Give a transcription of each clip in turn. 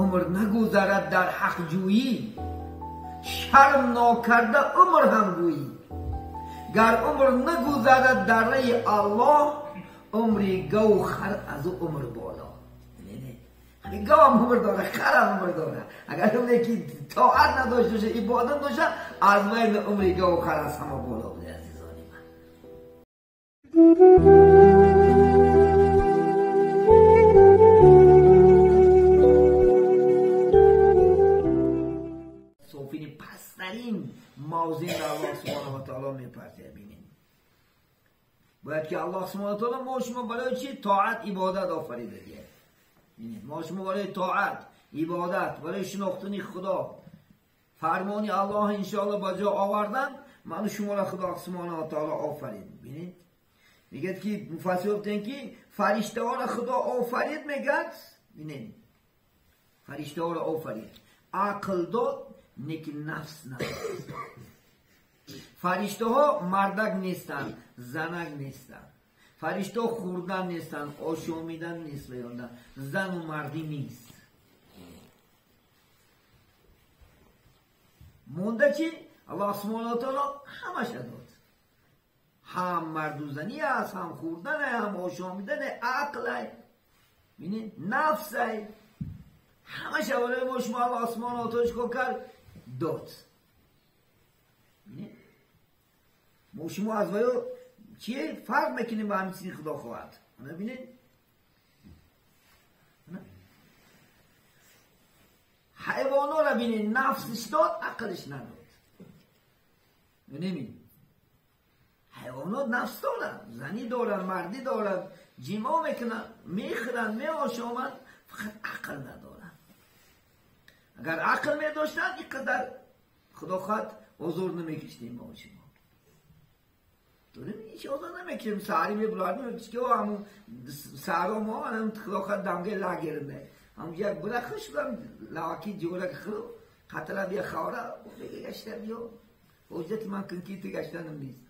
Умр нагузарад дар ҳақҷӯӣ, шарм нокарда умр ҳам гӯӣ. Гар умр нагузарад дар раи Аллоҳ, умри гов хар аз ӯ умр боло. Ҳамин гов ҳам умр дора, хар ҳам умр дора. Агар умре ки тоат надошта боша, ибодат боша, аз байни умри гов хар аз ҳама боло буде, азизони ман. Софини пасттарин мавзеъ Аллоҳ субҳонаҳу ва таъоло мепартояд. Бинед, бояд ки Аллоҳ субҳонаҳу ва таъоло мо шумо барои чи тоат ибодат офарида диҳад. Бинед, мо шумо барои тоат ибодат, барои шинохтани Худо, фармони Аллоҳ иншоаллоҳ ба ҷо овардан, ману шуморо Худо субҳонаҳу ва таъоло офарид. Бинед, мегӯяд ки муфассир гуфтанд ки фариштаҳоро Худо офарид, мегӯяд, бинед, фариштаҳоро офарид, ақл дод, лекин нафс надод. Фариштаҳо мардак нестанд, занак нестанд. Фариштаҳо хӯрдан нестанд, ошомидан нест, зану мардӣ нест. Монда чи? Аллоҳ субҳонаҳу ва таъоло ҳамаша дод. Ҳам марду занӣ аст, ҳам хӯрдан, ҳам ошомидан, ақл, бинед, нафс, ҳамаша барои мо шумо Аллоҳ субҳонаҳу ва таъоло чикор кард? Дод. Мо шумо аз ваё чие фарқ мекунем ба ҳамин чизи Худо хоҳад. Бинед, ҳайвонҳоро бинед, нафсиш дод, ақлиш надод. Бинед, ҳайвонот нафс доранд, занӣ доранд, мардӣ доранд, ҷимоъ мекунанд, мехӯранд, меошоманд, фақат ақл надоранд. Агар ақл медоштанд, ин қадар Худо хоҳад озор намекиштем мо шумо. Дорем ҳеч озор намекишем. Саҳари мебурардем, ки ҳамун саҳро мо ҳам Худо хоҳад дамгаи лагернда. Ҳам як бура хуш шудам, лаваки ҷӯра хӯ, қатра бия хавра, бега гашта биё. Ҳоҷати ман кунки ту гаштанам нест.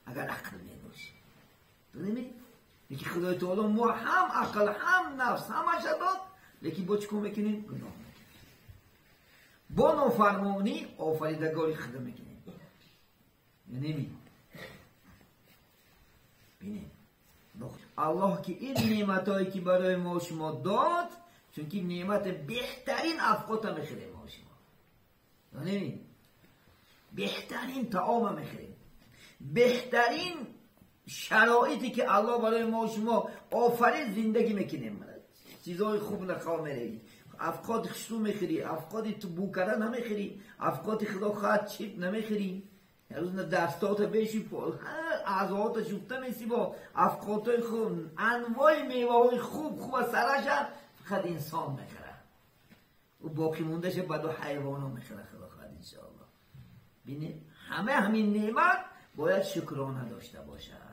Агар ақл медошт. Дорем? Лекин Худои таоло мо ҳам ақл, ҳам нафс, ҳамаша дод, лекин бо чӣ кор мекунем? Гуноҳ мекунем. Бо нофармонӣ офаридагори Худо мекунем. Неми? Бинед, Аллоҳ ки ин неъматҳое ки барои мо шумо дод, чунки неъмати беҳтарин афқота мехӯрем мо шумо. Неми? Беҳтарин таома мехӯрем, беҳтарин шароите ки Аллоҳ барои мо шумо офарид зиндагӣ мекунем. Чизҳои хуб нахоҳ меравӣ, афқоти хушрӯ мехӯрӣ, афқоти ту бу карда намехӯрӣ, афқоти Худо хоҳад чип намехӯрӣ. Ҳар рӯз дастҳота беши, аъзоҳота шуфта месӣ бо афқотҳои хуб, анвои меваҳои хуб хуб аз сараша фақат инсон мехӯрад. Ӯ боқӣ мондаша баъду ҳайвоно мехӯрад Худо хоҳад иншоаллоҳ. Бинед, ҳама ҳамин неъмат бояд шукрона дошта бошад.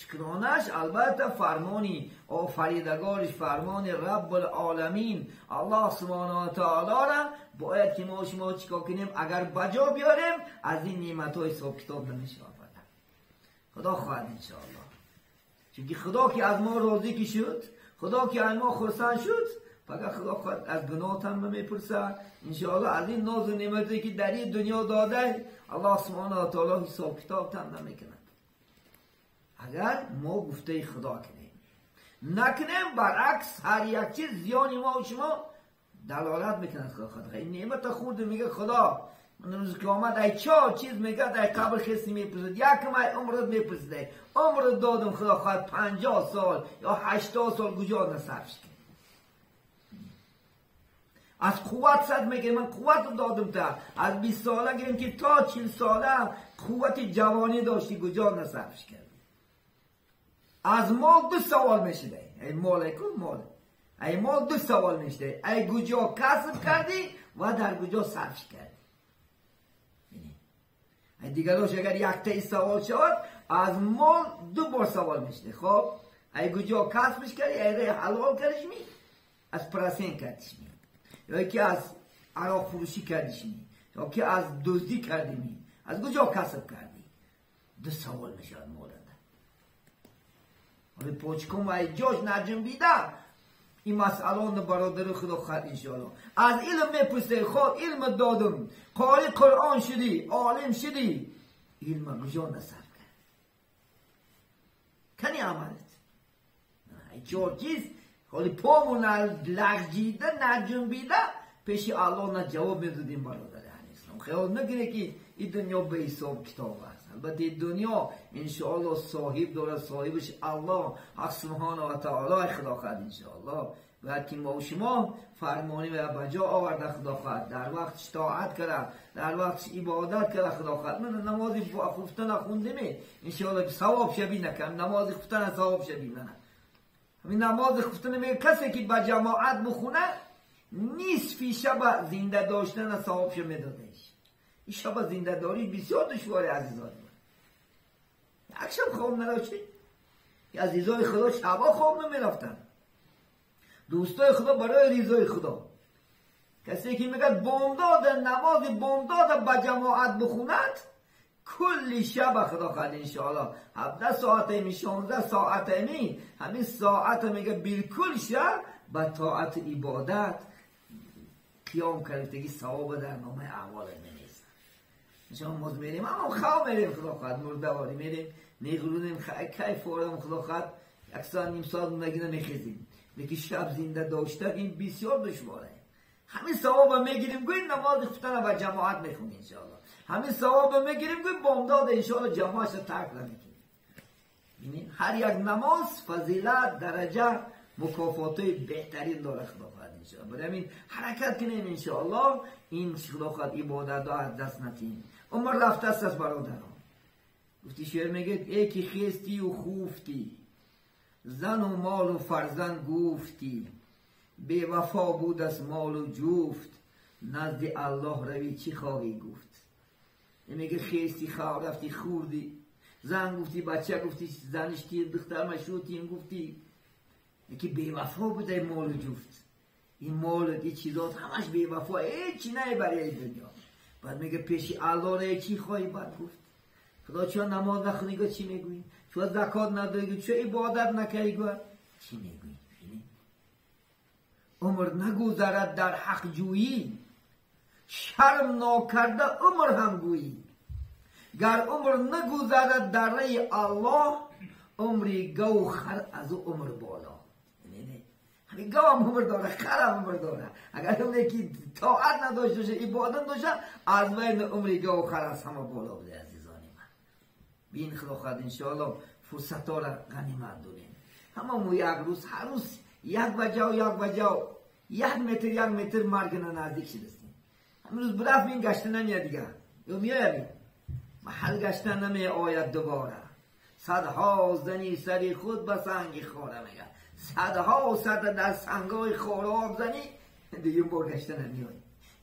Шукронаш албатта фармони офаридагориш, фармони Раббул-оламин Аллоҳ субҳонаҳу ва таолоро бояд ки мо шумо чикор кунем? Агар ба ҷо биёрем, аз ин неъматҳо ҳисоб китоб намешавад. Худо хоҳад иншоаллоҳ. Чунки Худо ки аз мо розӣ ки шуд, Худо ки аз мо хурсанд шуд, фақат Худо хоҳад аз гуноҳтан намепурсад. Иншоаллоҳ аз ин нозу неъмате ки дар ин дунё дода, Аллоҳ субҳонаҳу ва таоло ҳисоб китобтан намекунад. Агар мо гуфтаи Худо кунем, накунем, баръакс ҳар як чиз зиёни мо шумо далолат мекунад. Худо хоҳад ин неъмата хӯрд, мега Худо рӯзи қиёмат ай чор чиз мегӯяд, ай қабр хеси мепурсад. Якум ай умрат мепурсад. Умрат додум Худо хоҳад 50 сол ё 80 сол куҷо насарф кард. Аз қувват сад мегӯяд, ман қувват додум та аз 20 сола гирем ки то 40 сола қуввати ҷавонӣ доштӣ, куҷо насарф кард. Аз мол ду савол мешуда. Ай мол ай ку мол. Ай мол ду савол мешуда. Ай куҷо касб кардӣ ва дар куҷо сарф кардӣ. Ай дигарош агар якта савол шавад, аз мол ду бор савол мешуда. Хоб, ай куҷо касбш кардӣ, ай рай ҳалол кардишми, аз процент кардишми, ё ки аз ароқ фурӯшӣ кардишми, ё ки аз дуздӣ кардими, аз куҷо касб кардӣ? Ду савол мешавад молада. Ҳоли почком ай ҷош наҷунбида ин масъаларо бародари худо хоҳад иншоаллоҳ. Аз илм мепурсед, хоб илм додум, қори Қуръон шудӣ, олим шудӣ, илма куҷо насарф кард? Кани амалат? Чор чиз ҳоли помон лағҷида, наҷунбида пеши Аллоҳ на ҷавоб медодем бародари ислом. Хаёл накунед ки ин дунё ба ҳисоб китоб аст. Албатта ин дунё иншоаллоҳ соҳиб дорад, соҳибаш Аллоҳ ҳақ субҳонаҳу ва таоло худо хоҳад иншоаллоҳ. Бояд ки мо шумо фармонӣ ва ба ҷо оварда худо хоҳад, дар вақтш тоат карда, дар вақтш ибодат карда худо хоҳад. Ман намози хуфтана хондем, иншоаллоҳ савоб шаби накам, намози хуфтана савоб шаби мана. Ҳамин намози хуфтана мегӯяд касе ки ба ҷамоат бихонад, нисфи шаба зинда доштана савобша медодаш. Ин шаба зиндадорӣ бисёр душворе азизони ман. Як шаб хоб надоштем. Азизои худо шабо хоб намерафтанд. Дӯстои худо барои ризои худо. Касе ки мегӯяд бомдода намози бомдода ба ҷамоат бихонад, кулли шаба худо хоҳад иншоаллоҳ 17 соатами 16 соатами ҳамин соата мегӯяд билкул шаб ба тоату ибодат қиём кардагӣ савоба дар номаи аъмолат менависад. Иншоаллоҳ боз мерем, аммо хав мерем худо хоҳад, мурдаворӣ мерем, меғурунем, кайф форам худо хоҳад, як соат ним соат мондагӣ намехезем. Лекин шаб зинда доштан ин бисёр душворе. Ҳамин савоба мегирем, гӯй намози хуфтана ба ҷамоат мехонем иншоаллоҳ. Ҳамин савоба мегирем, гӯй бомдода иншоаллоҳ ҷамоатша тарк намекунем. Бинед, ҳар як намоз фазилат, дараҷа, мукофотҳои беҳтарин дорад худо хоҳад иншоаллоҳ. Барои ҳамин ҳаракат кунем иншоаллоҳ, ин худо хоҳад ибодатҳо аз даст натиҳем. Умр рафтааст аст бародарон. Гуфти шеър мегӯяд: э ки хестию хуфтӣ, зану молу фарзанд гуфтӣ, бевафо будаст молу ҷуфт, назди Аллоҳ равӣ чӣ хоҳӣ гуфт? Мега хести хав рафти хӯрдӣ, зан гуфтӣ, бача гуфтӣ, заниш ки духтарма шудтим гуфтӣ, ки бевафо буда молу ҷуфт. Ин молу ин чизот ҳамаш бевафо, ҳеҷ чи наебари ин дунё. Баъд мега пеши Аллоҳ равӣ чӣ хоҳӣ баъд гуфт? Худо чун намоз нахонӣ го чӣ мегӯӣ? Чун закот надоӣ, чун ибодат накарӣ го чӣ мегӯӣ? Умр нагузарад дар ҳақҷӯӣ, шарм нокарда умр ҳам гӯӣ. Гар умр нагузарад дар раи Аллоҳ, умри гав хар аз ӯ умр боло. Ҳамин гав ҳам умр дорад, хар ҳам умр дорад. Агар умре ки тоат надошта бошад, ибодат надошта, аз байни умри гав хар аз ҳама боло буда азизони ман. Бин худо хоҳад иншоаллоҳ фурсатҳоро ғанимат донем. Ҳамамо як рӯз, ҳар рӯз як баҷав, як баҷав, як метр, як метр маргина наздик шудастем. Ҳамин рӯз бирафт ин гашта намеяд дигар. Ё меояд? Маҳал гашта намеояд дубора. Садҳо зани сари худ ба санги хора мегӯяд. Садҳо сад дар сангҳои хора об занӣ, дуюм бор гашта намеояд.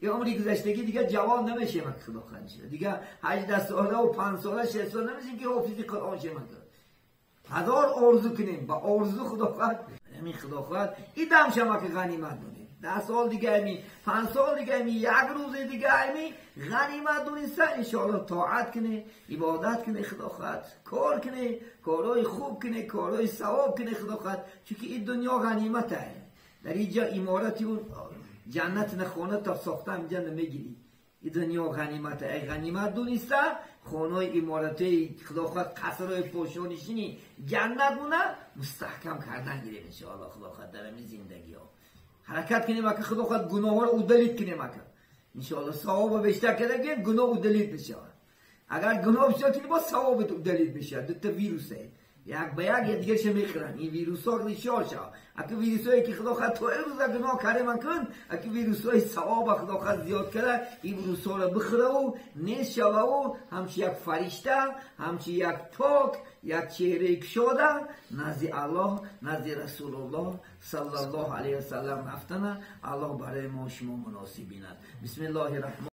Ё умри гузаштагӣ дигар ҷавон намешавад худо хоҳад. Дигар 18 сола ва 5 сола, 6 сола намешавем ки ҳофизи Қуръон шавем. Ҳазор орзу кунем, ба орзу худо хоҳад, ҳамин худо хоҳад, ин дам шава ки ғанимат донем. 10 сол дига ҳамин, 5 сол дига ҳамин, як рӯзи дига ҳамин ғанимат дониста иншоаллоҳ тоат кунем, ибодат кунем худо хоҳад, кор кунем, корҳои хуб кунем, корҳои савоб кунем худо хоҳад, чунки ин дунё ғанимат аст. Дар ин ҷо иморати он ҷаннат на хона то сохта инҷа намегирӣ. Ин дунё ғанимат аст. Ғанимат дониста хонаи иморатҳои худо хоҳад, қасрҳои подшоҳнишини ҷаннат мона мустаҳкам кардан гирем иншоаллоҳ худо хоҳад дар ҳамин зиндагиҳо. Ҳаракат кунем ака худо хоҳад гуноҳҳоро удалить кунем ака. Иншоаллоҳ савобро бештар карда гирем, гуноҳ удалить мешавад. Агар гуноҳ бисёр кунем, боз савобат удалить мешавад. Дута вирус аст. Як ба як якдигарша мехӯранд. Ин вирусҳо бисёр шавад. Ака вирусҳое ки худо хоҳад то имрӯза гуноҳ кардем кун, ака вирусҳои савоба худо хоҳад зиёд карда, ин вирусҳоро бихӯраву нест шававу ҳамчун як фаришта, ҳамчун як пок, як чеҳраи кушода назди Аллоҳ, назди Расулуллоҳ саллаллоҳу алайҳи васаллам рафтана Аллоҳ барои мо шумо муносиб бинад. Бисмиллоҳи раҳмон.